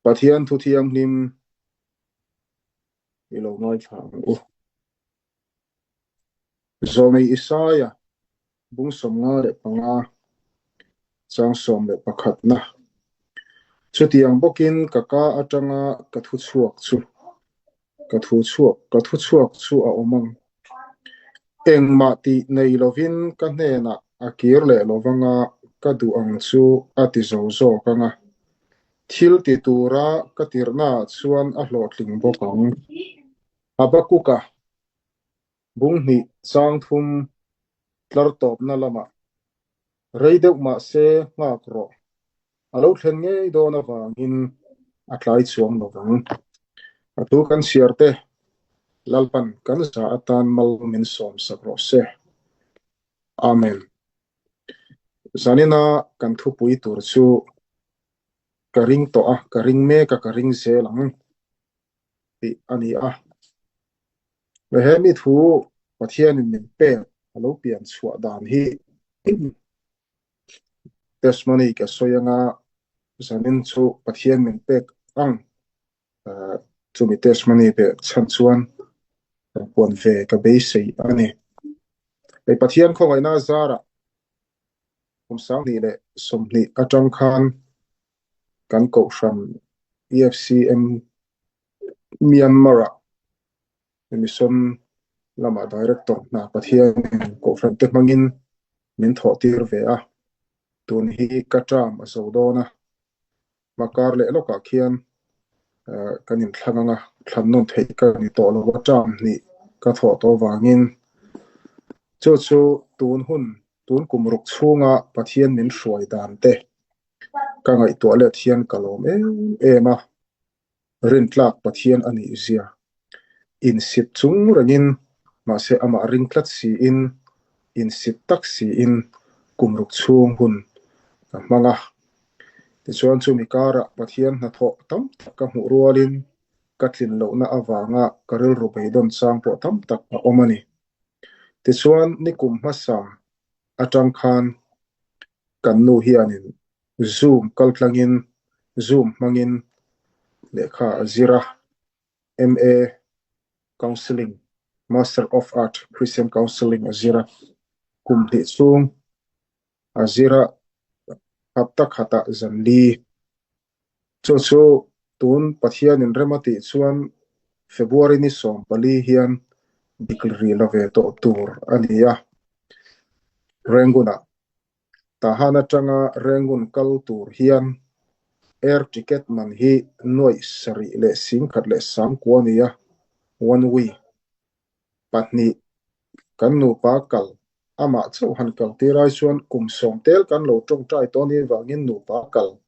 Pathian thu thianghlim i lo ngaithla ang u. Zawmei Isaia bung 55 chang 11 na. Chutiang bawkin ka ka atanga ka thu chhuak chu ka thu chhuak ka thu chhuak chu a awm ang. Engmah tih nei lovin ka hnenah a kir leh lovanga ka duh ang chu a ti zo zawk anga. Thil ti tura ka tirhnaah chuan a hlawhtling bawk ang. Habakuka bung hnih chang thum tlar tawpna lamah rei deuh mah se nghak rawh. A lo thlen ngei dawn avangin a tlai chuang lo vang. A thu kan chhiar te, Lalpan kan za atan mal min sawm sak rawh se. Amen. Zanina kan thupui tur chu ka ring tawh a, ka ring mek a, ka ring zel ang tih a ni a. He mi thu Pathianin min pek a lo pian chhuah dan hi testimony ka sawi anga zanin chu Pathian min pek ang chumi testimony beh chhan chuan kan puan ve ka beisei a ni. Hei Pathian khawngaihna zarah kum 2020 atang khan kan kohhran EFCM Myanmar-ah Mission lamah Director hna Pathianin kohhran te hmangin min thawh tir ve a, tun hi ka term a zo dawn a, hma kar leh lawkah khian kan inthlang anga thlan nawn theih ka ni tawh lo a, term hnih ka thawh tawh avangin chu chu tun hun tun kum ruk chhunga Pathian min hruai dan te ka ngaihtuah let hian ka lawm em em a. Rintlak Pathian a nih zia insit chung rengin, mahse amah ring tlat siin, insit tak siin kum ruk chhung hun ka hmang a. Tichuan chumi karah Pathian hnathawh tam tak ka hmuh rualin ka tlin lohna avanga ka rilru beidawn chang pawh tam tak a awm a ni. Tichuan nikum hmasa atang khan kan nu hianin Zoom kaltlangin Zoom hmangin lehkha a zir a, MA Counselling, Master of Art Christian Counselling a zir a, kum hnih chhung a zir a, hapta khatah zan li. Chu chu tun Pathianin rem a tih chuan February ni 14 hian degree la ve tawh tur a ni a, Rangoon-ah Tahan atanga Rangoon kal tur hian air ticket man hi nuaih sarih leh singkhat leh sangkua a ni a, one way. Pahnih, kan nupa kal, amah chauh han kal tir ai chuan kum sawm tel kan lo tawngtai tawh anih vangin nupa kal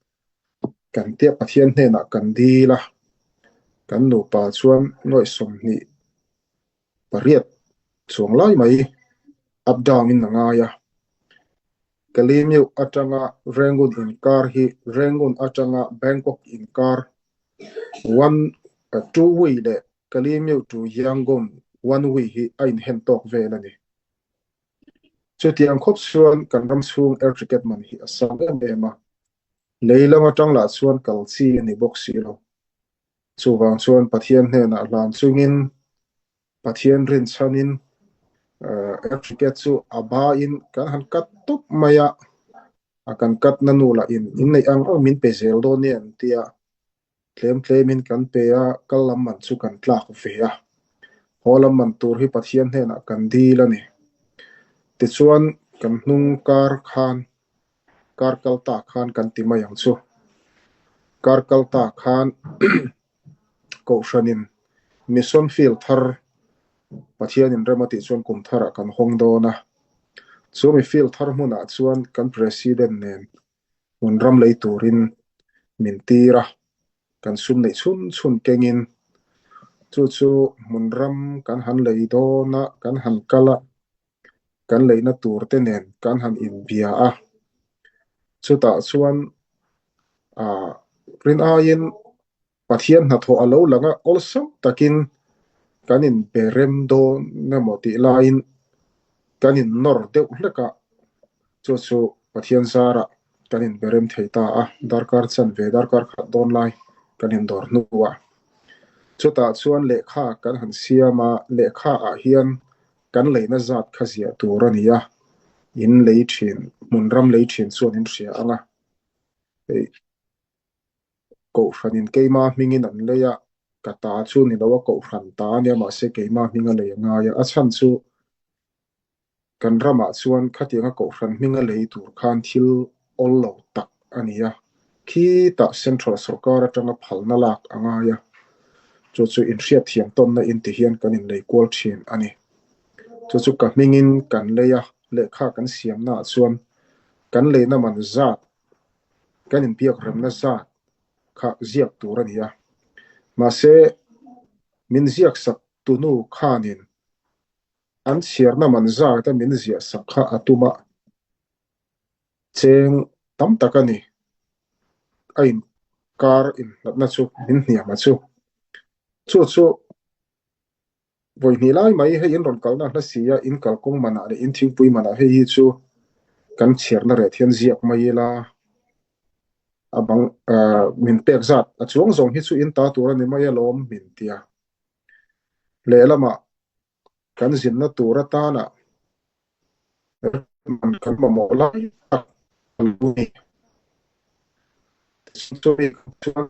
kan tia Pathian hnenah kan dil a, kan nupa chuan nuaih 28 chuang lai mai up down in a ngai a. Kalemyo atanga Rangoon inkar hi Rangoon atanga Bangkok inkar one two way leh Kalemyo to Yangon one way hi a inhen tawk vel a ni. Chutiang khawp chuan kan ram chhung air ticket man hi a sang em em a. Lei lam atang lah chuan kal chi a ni bawk si lo. Chuvang chuan Pathian hnenah hlan chungin Pathian rinchhanin air ticket chu a bain kan han cut tawp mai a, a kan cut na nu lah in inneih ang ang min pe zel dawn nia an ti a, tlem tlemin kan pe a, kal lam man chu kan tlak ve a, haw lam man tur hi Pathian hnenah kan dil a ni. Tichuan kan hnung kar khan kar kal ta khan kan ti mai ang chu. Kar kal ta khan Kohhranin Mission Field thar Pathianin rem a tih chuan kum tharah kan hawng dawn a. Chu mi field thar hmunah chuan kan President nen hmun ram lei turin min tir a, kan sum neih chhun chhun kengin chu chu hmun ram kan han lei dawn a, kan han kal a, kan leina tur te nen kan han inbia a. Chutah chuan ah rin aiin Pathian hnathawh a lo lang a, awlsam takin kan inbe rem dawn emaw tih laiin kan innawr deuh hlek a, chu chu Pathian zarah Kan inberem thei ta a, darkar chanve darkar khat dawn lai kan indawr hnuah. Chutah chuan lehkha kan han siam a, lehkha ah hian kan leina zat kha ziah tur a ni a, in lei thin, hmun ram lei thin chuan in hria ang a. Hei Kohhranin keima hmingin an lei a, ka ta chu ni lo a, Kohhran ta a nia, mahse keima hming a lei a ngai a, a chhan chu Kan ramah chuan khatianga Kohhran hminga lei tur khan thil awl lo tak a ni a, khitah Central sawrkar atanga phalna lak a ngai a, chu chu inhriatthiam tawnna in ti hian kan inlei kual thin a ni. Chu chu ka hmingin kan lei a, lehkha kan siamnaah chuan kan leina man zat, kan inbiak remna zat kha ziak tur a ni a. Mahse, min ziaksak tunu khanin An chhiarna man zat a min ziah sak kha a tum a, cheng tam tak a ni. A inkar inhlatna chu min hniam a chu. Chu chu vawi hnih lai mai hei in rawn kalna hla si a, in kalkawng manah leh in thingpui manah hei hi chu kan chhiarna reh thian ziak mai ila a bang min pek zat a chuang zawng hi chu in ta tur a ni mai alawm min tia. Lehlamah kan zinna tur atana man kan mamawh lai tak a lo ni. Chumi chuan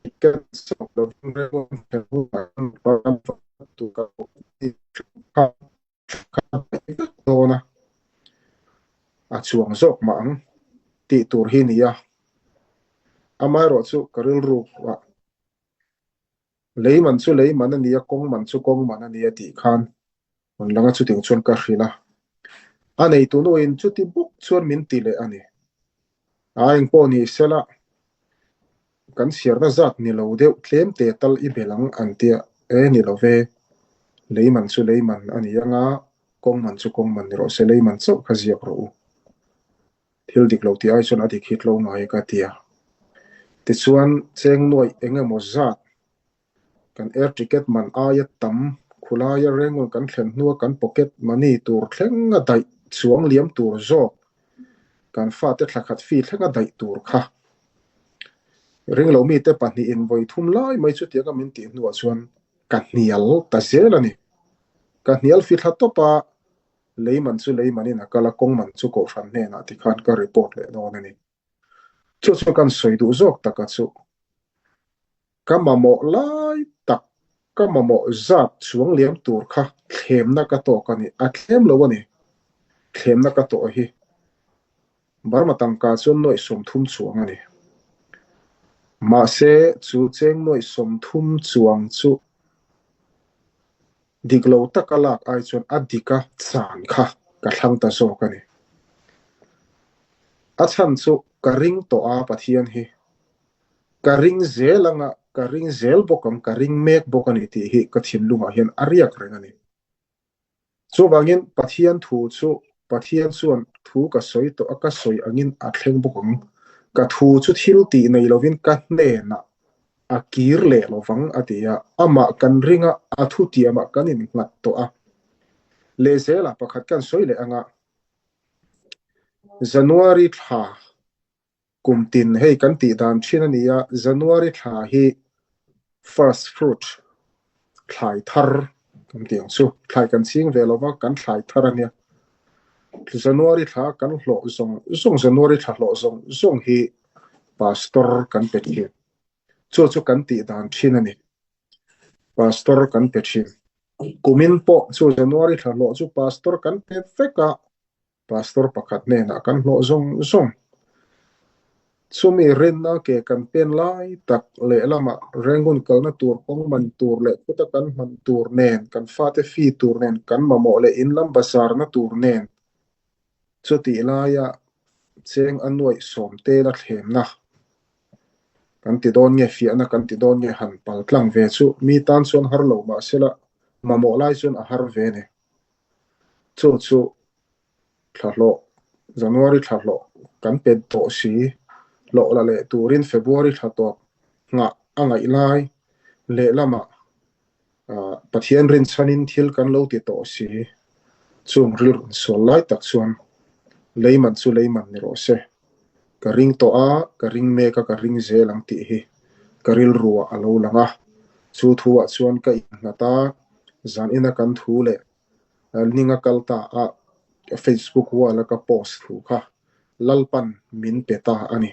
ticket zawk lovin railway thlen hunah chuan tur kan kha vek dawn a, a chuang zawk mah ang tih tur hi ni a. Amaherawhchu ka rilru ah Lei man chu lei man a nia, kawng man chu kawng man a nia tih khan rawn lang a, chutiang chuan ka hrilh a. A neitu nuin chuti bawk chuan min ti leh a ni. A engpawh ni sela, kan chhiarna zat ni lo deuh tlem te tal i bel ang an tia, e ni lo ve, lei man chu lei man a ni anga, kawng man chu kawng man ni rawh se, lei man chauh kha ziak rawh u. Thil dik lo tih ai chuan a dik hit lo ngai ka ti a. Tichuan, cheng nuaih eng emaw zat kan air ticket man aia tam khulaia Rangoon kan thlen hnua kan pocket money tur thlenga daih chuang liam tur zawk kan fate thla khat fee thlenga daih tur kha ringlo mite pahnihin vawi thum lai mai chutianga min tih hnuah chuan ka hnial ta zel a ni. Ka hnial fithla tawp a. Lei man chu lei manin a kal a, kawng man chu Kohhran hnenah tikhan ka report leh dawn a ni. Chu chu kan sawi duh zawk taka chu ka mamawh lai tak, ka mamawh zat chuang liam tur kha thlemna ka tawk a ni. A thlem lo a ni. Thlemna ka tawh hi Burma tangka chuan nuaih 30 chuang a ni. Mahse, chu cheng nuaih 30 chuang chu Dik lo taka lak ai chuan a dika chan kha ka thlang ta zawk a ni. A chhan chu ka ring tawh a Pathian hi. Ka ring zel anga ka ring zel bawk ang, ka ring mek bawk a ni tih hi ka thinlungah hian a riak reng a ni. Chuvangin Pathian thu chu Pathian chuan thu ka sawi tawh a, ka sawi angin a thleng bawk ang. Ka thu chu thil tih nei lovin ka hnenah a kir leh lovang a ti a, amah kan ring a, a thutiamah kan innghat tawh a. Lehzelah pakhat kan sawi leh anga January thla Kum tin hei kan tih dan thin a ni a, January thla hi first fruit, thlai thar kan tih ang chu, thlai kan ching ve lova kan thlai thar a nia. January thla kan hlawh zawng zawng, January thla hlawh zawng zawng hi Pastor kan pe thin. Chu chu kan tih dan thin a ni. Pastor kan pe thin. Kumin pawh chu January thla hlawh chu Pastor kan pe vek a, Pastor pakhat hnenah kan hlawh zawng zawng. Chumi rinna ke kan pen lai tak lehlamah Rangoon kalna tur kawng man tur leh khuta kan hman tur nen, kan fate fee tur nen, kan mamawh leh in lam bazarna tur nen chutih laia cheng a nuaih sawm tela thlemna kan ti dawn nge, fiahna kan ti dawn nge han pal tlang ve chu mi tan chuan har lo mahsela mamawh lai chuan a har ve ni. Chu chu thla hlawh, January thla hlawh kan pe tawh si, hlawh la leh turin February thla tawp nghah a ngaih lai lehlamah Pathian rinchhanin thil kan lo ti tawh si, chung rilru insual lai tak chuan lei man chu lei man ni rawh se. Ka ring tawh a, ka ring mek a, ka ring zel ang tih hi ka rilruah a lo lang a. Chu thuah chuan ka innghat a, zan ina kan thu leh ninga kal ta a Facebook wall a ka post thu kha Lalpan min pe ta a ni.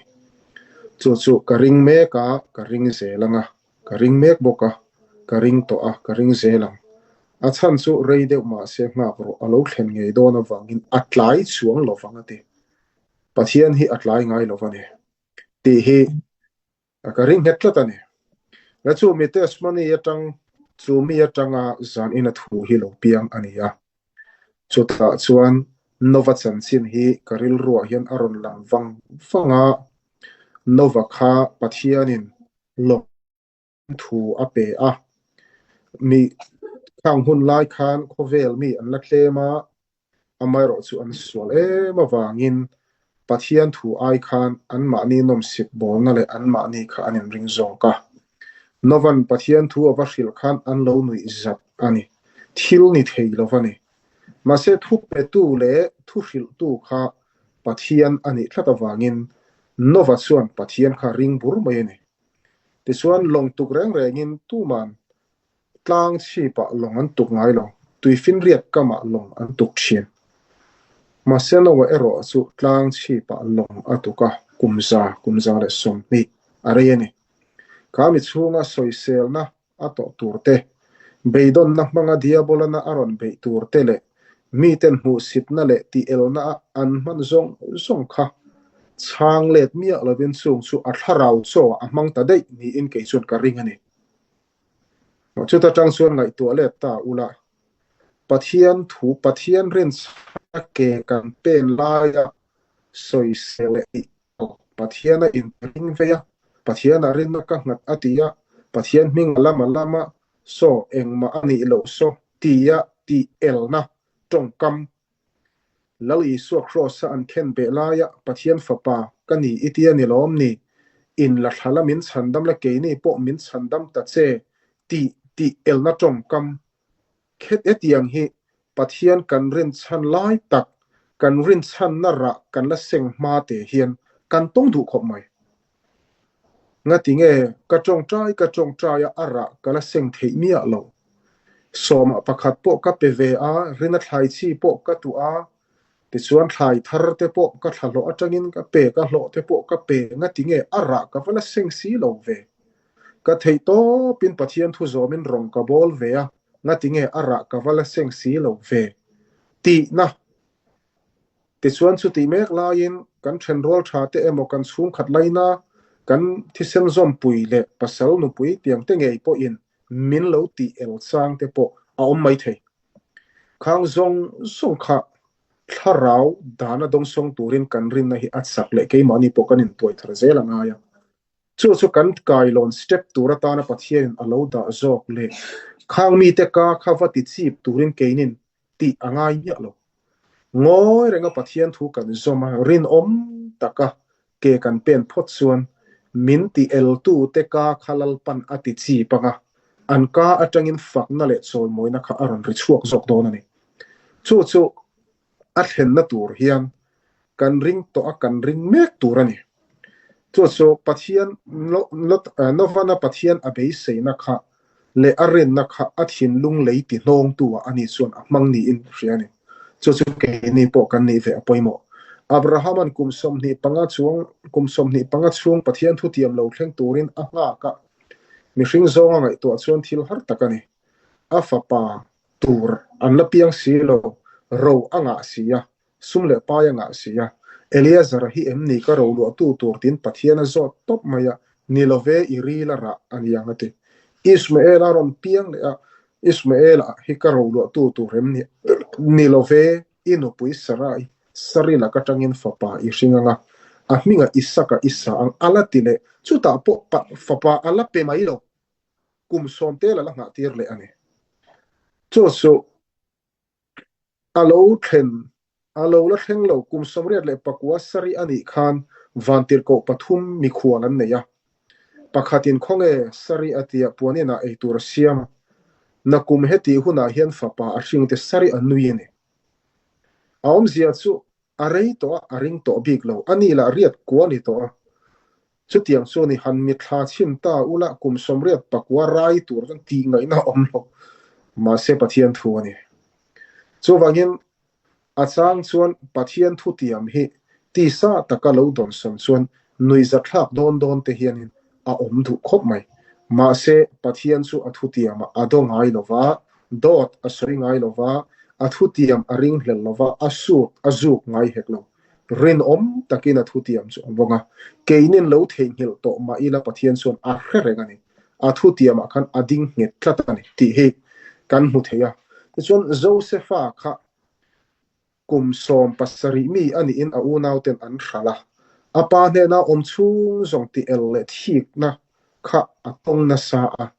Chu chu ka ring mek a, ka ring zel ang a, ka ring mek bawk a, ka ring tawh a, ka ring zel ang. A chhan chu rei deuh mahse nghak rawh a lo thlen ngei dawn avangin a tlai chuang lovang a ti. Pathian hi a tlai ngai lo a ni tih hi ka ring nghet tlat a ni. La chu mi testimony atang chu mi atanga zan ina thu hi lo piang a ni a. Chutah chuan Nova chanchin hi ka rilruah hian a rawn lang vang vang a, Nova kha Pathianin lawm thu a pe a. Mi khang hun lai khan khawvel mi an la tlem a, amaherawh chu an sual em avangin Pathian thu ai khan anmahni nawmsip bawlna leh anmahni kha an inring zawk a. Novan Pathian thu a va hrilh khan an lo nuih zat a ni. Thil ni thei lo va ni. Mahse thu petu leh thu hrilhtu kha Pathian a nih tlat avangin Nova chuan Pathian kha ring bur mai a ni. Tichuan lawng tuk reng rengin tuman Tlang chhipah lawng an tuk ngai lo, tuifinriat kamah lawng an tuk thin. Mahse Noah erawh chu tlang chhipah lawng a tuk a, kum za, kum 120 a rei a ni. Kha mi chhunga sawiselna a tawh tur te, beidawnna hmanga diabolana a rawn beih tur te leh miten hmuhsitna leh tihelna a an hman zawng zawng kha chhang let miah lovin chung chu a thlarau chaw a hmang ta daih niin kei chuan ka ring a ni. Chuta tang chuan ngaihtuah let ta ula, Pathian thu Pathian rinchhana ke kan pen laia sawisel leh tih lo, Pathiana inring vei a, Pathiana rinna ka nghat a ti a, Pathian hming a lam a lam a, saw engmah a nih loh saw tia tih elna tawngkam Lal Isua Kraws-a an khen beh laia Pathian Fapa ka ni i tia ni lawm ni? In la thla la min chhandam la keini pawh min chhandam ta che tih tih elna tawngkam khet hetiang hi Pathian kan rinchhan lai tak, kan rinchhanna rah kan la seng hma te hian kan tawng duh khawp mai. Ngati nge ka tawngtai ka tawngtai a a rah ka la seng theih miah lo. Sawmah pakhat pawh ka pe ve a, rina thlai chi pawh ka tuah a, tichuan thlai thar te pawh ka thla hlawh atangin ka pe, ka hlawh te pawh ka pe, ngati nge a rah ka va la seng si lo ve. Ka theih tawpin Pathian thu zawmin rawng ka bawl ve a, ngati nge a rah ka va la seng si lo ve. Tihna. Tichuan chutih mek laiin kan thenrual tha te emaw kan chhungkhat laina kan thisen zawmpui leh pasal nupui tiang te ngei pawhin min lo tih el chang te pawh a awm mai thei. Khang zawng zawng kha thlarau dana dawngsawng turin kan rinna hi a chak leh keimahni pawh kan intuai thar zel a ngai a. Chu chu kan kailawn step tur atana Pathianin a lo dah zawk leh khang mite ka kha va ti chip turin keinin tih a ngai miah lo. Ngawi renga Pathian thu kan zawm a, rinawm taka ke kan pen phawt chuan min ti eltute ka kha Lalpan a ti chip ang a, an ka atangin fakna leh chawimawina kha a rawn ri chhuak zawk dawn a ni. Chu chu a thlenna tur hian kan ring tawh a, kan ring mek tur a ni. Chu chu Pathian Novana Pathian a beiseina kha leh a rinna kha a thinlung lei ti hnawngtu ah ani chuan a hmang niin ka hria a ni. Chu chu keini pawh kan nih ve a pawimawh. Abrahama'n kum 25 chuang kum 25 chhung Pathian thutiam lo thleng turin a nghak a, mihring zawnga ngaihtuah chuan thil har tak a ni. A fapa tur an la piang si lo, ro a ngah si a, Sum leh pai a ngah si a, Eleazar-a hi em ni ka roluahtu tur tiin Pathian a zawt tawp mai a, ni lo ve i ril a rah a ni ang a ti. Ismael-a rawn piang leh a, Ismael-a hi ka roluahtu tur em ni? Ni lo ve, i nupui Sarai, Sari lak atangin fapa i hring ang a, a hmingah Isaka i sa ang a la ti leh, chutah pawh fapa a la pe mai lo, kum sawmte la la nghah tir leh a ni. Chu chu. A lo thlen, a lo la thleng lo, kum 84 sarih a nih khan vantirhkoh pathum mikhual an nei a. Pakhatin khawnge sarih a tia puaninah ei tur a siam a, nakum hetih hunah hian fapa a hringte sarih a nui a ni. A awmzia chu. A rei tawh a, a ring tawh bik lo. A ni lah riat kua ni tawh a. Chutiang chu ni han mitthla chhin ta ula kum 84 rai tur chuan tih ngaihna a awm lo. Mahse Pathian thu a ni. Chuvangin a chang chuan Pathian thutiam hi tisa taka lo dawnsawn chuan nuihzathlak dawn dawn te hianin a awm duh khawp mai. Mahse Pathian chu a thutiamah a daw ngai lo va, dawt a sawi ngai lo va, a thutiam a ringhlel lo va, a sut a zuk ngai hek lo. Rinawm takin a thutiam chu a vawng a, keinin lo theihnghilh tawh mah ila Pathian chuan a hre reng a ni. A thutiamah khan a ding nghet tlat a ni tih hi kan hmu thei a. Tichuan Josefa kha kum 17 mi a niin a unauten an hralh a, a pa hnena awm chhung zawng tih el leh thikna kha a tawng nasa a,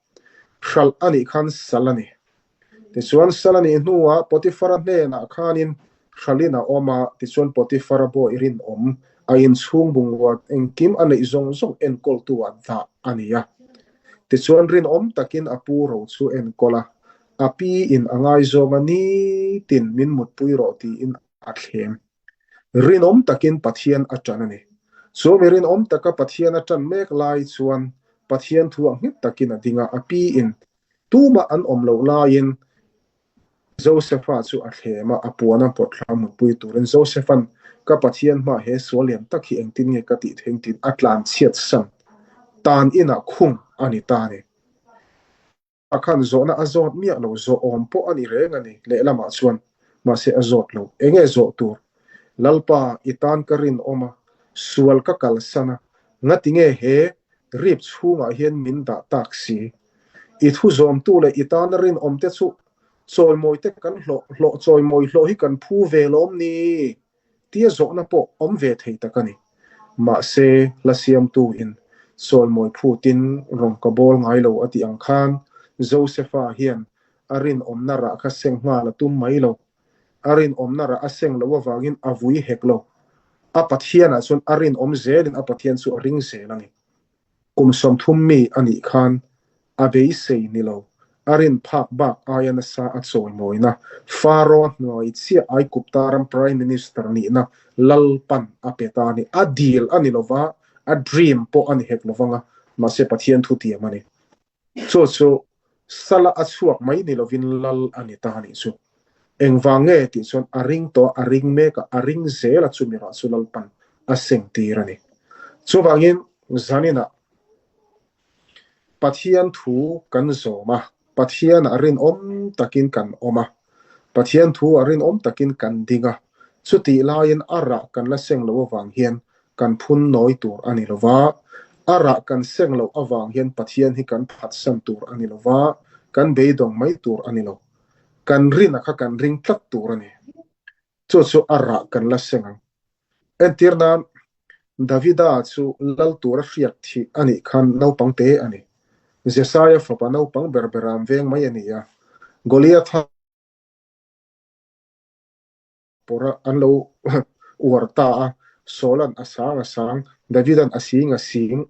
hralh a nih khan sal a ni. Tichuan sal a nih hnuah Potifara hnenah khanin hralhin a awm a, tichuan Potifara bawi rinawm a inchhung bungrua engkim a neih zawng zawng enkawltu-ah dah a ni a. Tichuan rinawm takin a pu ro chu enkawl a, a pi in a ngaizawng a nitin min mutpui rawh tiin a thlem. Rinawm takin Pathian a ṭan a ni. Chu mi rinawm taka Pathian a ṭan mek lai chuan Pathian thu ah nghet takin a ding a, a pi in Tumah an awm loh laiin Josefa chu a thlem a, a puan a pawt thla mutpui turin Josefa'n ka Pathian hmaah he sual lian tak hi engtin nge ka tih theih tiin a tlan chhiat san tan inah khung a ni ta a ni. A khan zawhna a zawt miah lo, zawh awm pawh a ni reng a ni lehlamah chuan, mahse a zawt lo. Enge zawh tur? Lalpa, i tan ka rinawm a, sual ka kalsan a, ngatinge he rip chhungah hian min dah tak si? I thu zawmtu leh i tana rinawmte chu chawimawite kan hlawh hlawh chawimawi hlawh hi kan phu ve lawm ni? tia zawhna pawh awm ve thei tak a ni. Mahse, hla siamtu in chawimawi phutin rawng ka bawl ngai lo a tih ang khan Josefa hian a rinawmna rah kha seng nghal a tum mai lo. A rinawmna rah a seng loh avangin a vui hek lo. A Pathianah chuan a rinawm zelin a Pathian chu a ring zel a ni. Kum 30 mi a nih khan a beisei ni lo, a rin phak bak aia nasa a chawimawina Pharaoh hnuai chiah Aigupta ram Prime Minister nihna Lalpan a pe ta a ni. A dil a ni lova, a dream pawh a ni hek lovang a, mahse Pathian thutiam a ni. Chu chu sala a chhuak mai ni lovin lal a ni ta a nih chu. Engvang nge tih chuan a ring tawh a, a ring mek a, a ring zel a chumi rah chu Lalpan a seng tir a ni. Chuvangin zaninah Pathian thu kan zawm a, Pathianah rinawm takin kan awm a, Pathian thu ah rinawm takin kan ding a, chutih laiin a rah kan la seng loh avang hian kan phun nawi tur a ni lo va, a rah kan seng loh avang hian Pathian hi kan phatsan tur a ni lo va, kan beidawng mai tur a ni lo. Kan rina kha kan ring tlat tur a ni. Chu chu a rah kan la seng ang. Entir nan, Davida chu lal tura hriat thih a nih khan naupang te a ni. Jesaia fapa naupang ber beram veng mai a ni a. Goliatha pawrh an lo uar ta a, Saula'n a sang a sang, Davida'n a sing a sing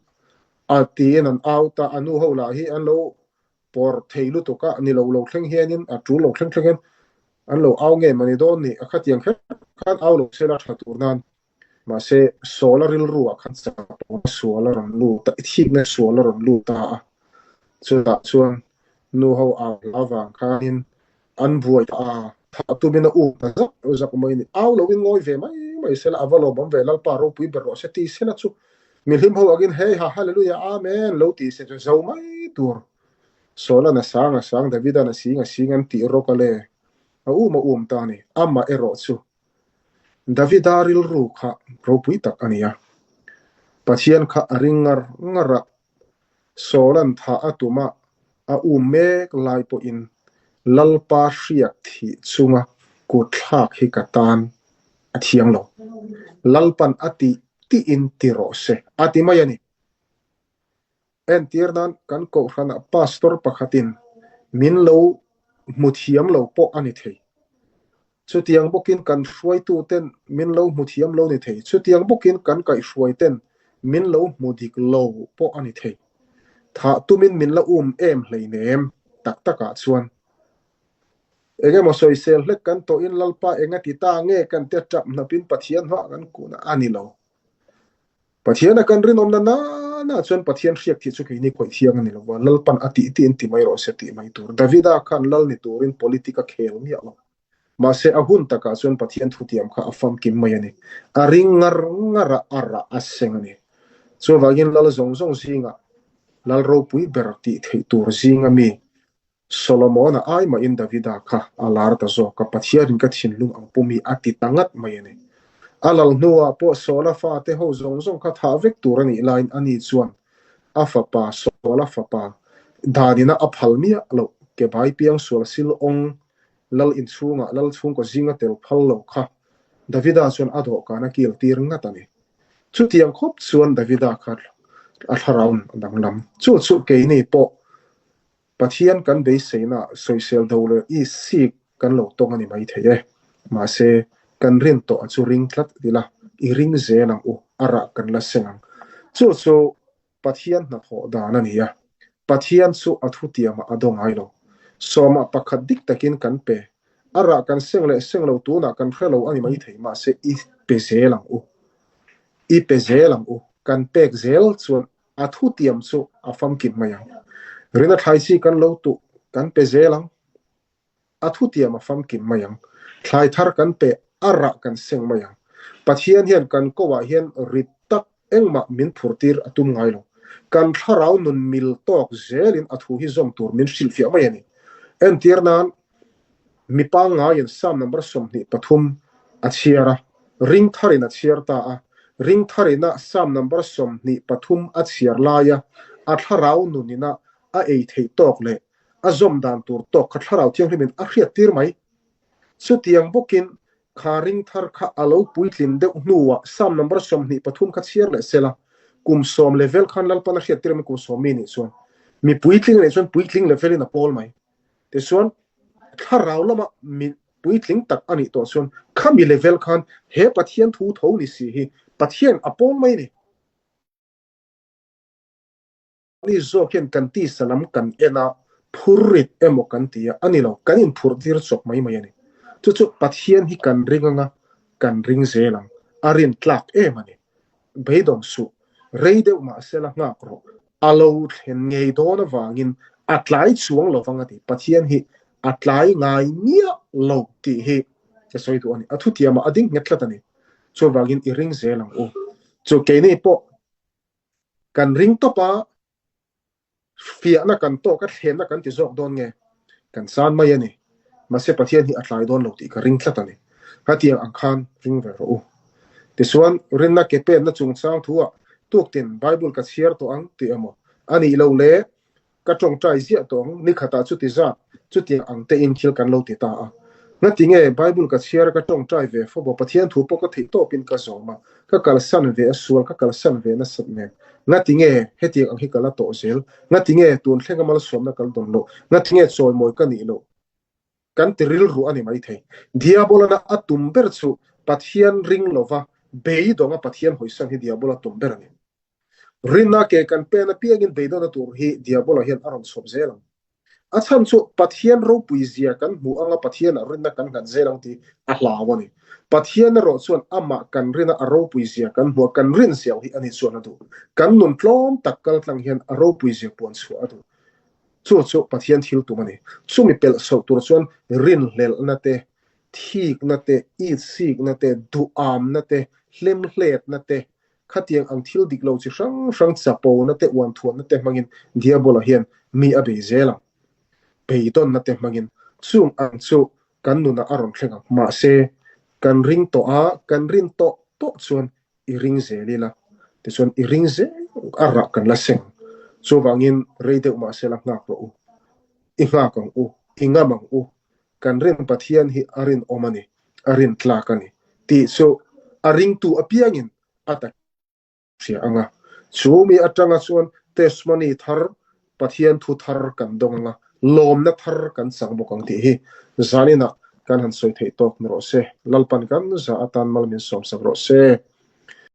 a tiin an au ta a, nu ho lah hi an lo pawrh thei lutuk a, ni lo lo thleng hianin a tul lo thleng thleng hian an lo au nge mawni dawn ni, a khatiang kher khan au lo sela tha tur nan. Mahse, Saula rilru ah khan chapawna sual a rawn lut a, thikna sual a rawn lut ta a, chutah chuan nu ho au hla avang khanin An buai ta a, thah tumin a um ta zak zak mai a ni. Au loin ngawi ve mai mai sela, a va lawmawm ve, Lalpa ropui ber rawh se ti sela chu mihlim ho angin hei ha hallelujah amen lo ti se chu zo mai tur. Sawlan a sang a sang, Davidan a sing a sing an tih rawk a le. A um a um ta a ni. Amah erawh chu Davida rilru kha ropui tak a ni a. Pathian kha a ring ngar ngar a, Sawlan thah a tum a, a um mek lai pawhin Lalpa hriak thih chunga kut thlak hi ka tan a thiang lo. Lalpan a tih tihin ti rawh se, a ti mai a ni. Entir nan kan kohhranah pastor pakhatin min lo hmu thiam lo pawh a ni thei. Chutiang bawkin kan hruaituten min lo hmu thiam lo ni thei. Chutiang bawkin kan kaihhruaiten min lo hmu dik lo pawh a ni thei. Thah tumin min la um em hleinem tak takah chuan. Eng emaw sawisel hlek kan tawhin Lalpa eng a ti ta nge kan tia tap hnapin Pathian hmah kan kun a, a ni lo. Pathiana kan rinawmna nana chuan Pathian hriak thih chu keini khawih thiang a ni lo va, Lalpan a tih tih in ti mai rawh se tih mai tur. Davida khan lal ni turin politic a khel miah lo. Mahse a hun takah chuan Pathian thutiam kha a famkim mai a ni. A ring ngar ngar a, a rah a seng a ni. Chuvangin lal zawng zawng zingah lal ropui ber tih theih tur zinga mi Solomona ai mahin Davida kha a lar ta zawk a, Pathianin ka thinlung ang pumi a ti ta ngat mai a ni. A lal hnuah pawh Saula fate ho zawng zawng kha thah vek tur a nih laiin ani chuan a fapa Saula fapa danina a phal miah loh kebai piang sual sil awng lal inchhungah lal chhungkaw zinga tel phal lo kha Davida chuan a dawhkan a kil tir ngat a ni. Chutiang khawp chuan Davida kha a thlarau a danglam. Chu chu keini pawh Pathian kan beiseina sawisel do leh i sik kan lo tawng a ni mai thei e. Mahse, kan rin tawh a chu ring tlat ila, i ring zel ang u, a rah kan la seng ang. Chu chu Pathian hnathawh dan a ni a, Pathian chu a thutiamah a do ngai lo. Sawmah pakhat dik takin kan pe. A rah kan seng leh seng lo tunah kan hre lo a ni mai thei, mahse i pe zel ang u. I pe zel ang u. Kan pek zel chuan A thutiam chu a famkim mai ang. Rina thlai chi kan lo tuh kan pe zel ang. A thutiam a famkim mai ang. Thlai thar kan pe a rah kan seng mai ang. Pathian hian kan ko ah hian rit tak engmah min phur tir a tum ngai lo. Kan thlarau nun mil tawk zelin a thu hi zawm tur min hrilhfiah mai a ni. Entir nan Mi pangngaiin Psalm number 23 a chhiar a, ring tharin a chhiar ta a. Ring tharina Psalm number 23 a chhiar laia a thlarau nunina a ei theih tawk leh a zawm dan tur tawk kha Thlarau Thianghlimin a hriattir mai. Chutiang bawkin kha ring thar kha a lo puitlin deuh hnuah Psalm number 23 kha chhiar leh sela, kum sawm level khan Lalpan a hriattir mai kum sawm mi nih chuan mi puitling a nih chuan puitling level in a pawl mai. Tichuan, thlarau lama mi puitling tak a nih tawh chuan khami level khan he Pathian thu tho ni si hi Pathian a pawl mai ni. Ni zawk hian kan tisa lam kan en a, phurrit emaw kan ti a, a ni lo, kan inphurh tir chawp mai mai a ni. Chu chu Pathian hi kan ring anga kan ring zel ang, a rin tlak em a ni. Beidawng suh, rei deuh mahse la nghak rawh, a lo thlen ngei dawn avangin a tlai chuang lo vang a ti. Pathian hi a tlai ngai miah lo tih hi ka sawi duh a ni. A thutiamah a ding nghet tlat a ni. Chuvangin i ring zel ang u. Chu keini pawh kan ring tawp a. Fiahna kan tawk a thlenna kan ti zawk dawn nge? Kan san mai a ni. Mahse Pathian hi a tlai dawn lo tih ka ring tlat a ni. Hetiang ang khan ring ve rawh u. Tichuan, rinna ke penna chungchang thuah tuktin Bible ka chhiar tawh ang tih emaw a nih lo le ka tawngtai ziah tawh ang nikhatah chuti zat Chutiang ang tein thil kan lo ti ta a. Ngatinge Bible ka chhiar a ka tawngtai ve fo bawk, Pathian thu pawh ka theih tawpin ka zawm a, ka kalsan ve a sual ka kalsan ve nasat nen. Ngatinge hetiang ang hi ka la tawh zel? Ngatinge tun thlenga malsawmna ka la dawn loh? Ngatinge chawimawi ka nih loh? Kan ti rilru a ni maithei. Diabolana a tum ber chu Pathian ring lova beidawnga Pathian hawisan hi Diabola tum ber a ni. Rinna ke kan pen apiangin beidawnna tur hi Diabola hian a rawn chhawp zel ang. A chhan chu Pathian ropui zia kan hmuh anga Pathianah rinna kan nghat zel ang tih a hlau a ni. Pathian erawh chuan amah kan rina a ropui zia kan hmuh a, kan rin zia hi ani chuan a duh. Kan nun tlawm tak kal tlang hian a ropui zia puan chhuah a duh. Chu chu Pathian thil tum a ni. Chumi pelh soh tur chuan rinhlelhna te, thikna te, itsikna te, duhamna te, hlemhletna te, Khatiang ang thil dik lo chi hrang hrang chapona te uanthuanna te hmangin Diabola hian mi a bei zel ang. Beidawnna te hmangin chung ang chu kan nunah a rawn thleng ang. Mahse, kan ring tawh a, kan rin tawh tawh chuan i ring zel ila, tichuan i ring zel a rah kan la seng. Chuvangin rei deuh mahse la nghak rawh u. I nghak ang u, i ngam ang u. Kan rin Pathian hi a rinawm a ni, a rintlak a ni tih chu a ringtu apiangin a tak hria ang a. Chu mi atanga chuan testimony thar, Pathian thu thar kan dawng ang a, lawmna thar kan chang bawk ang tih hi zaninah kan han sawi theih tawk ni rawh se. Lalpan kan za atan mal min sawmsak rawh se.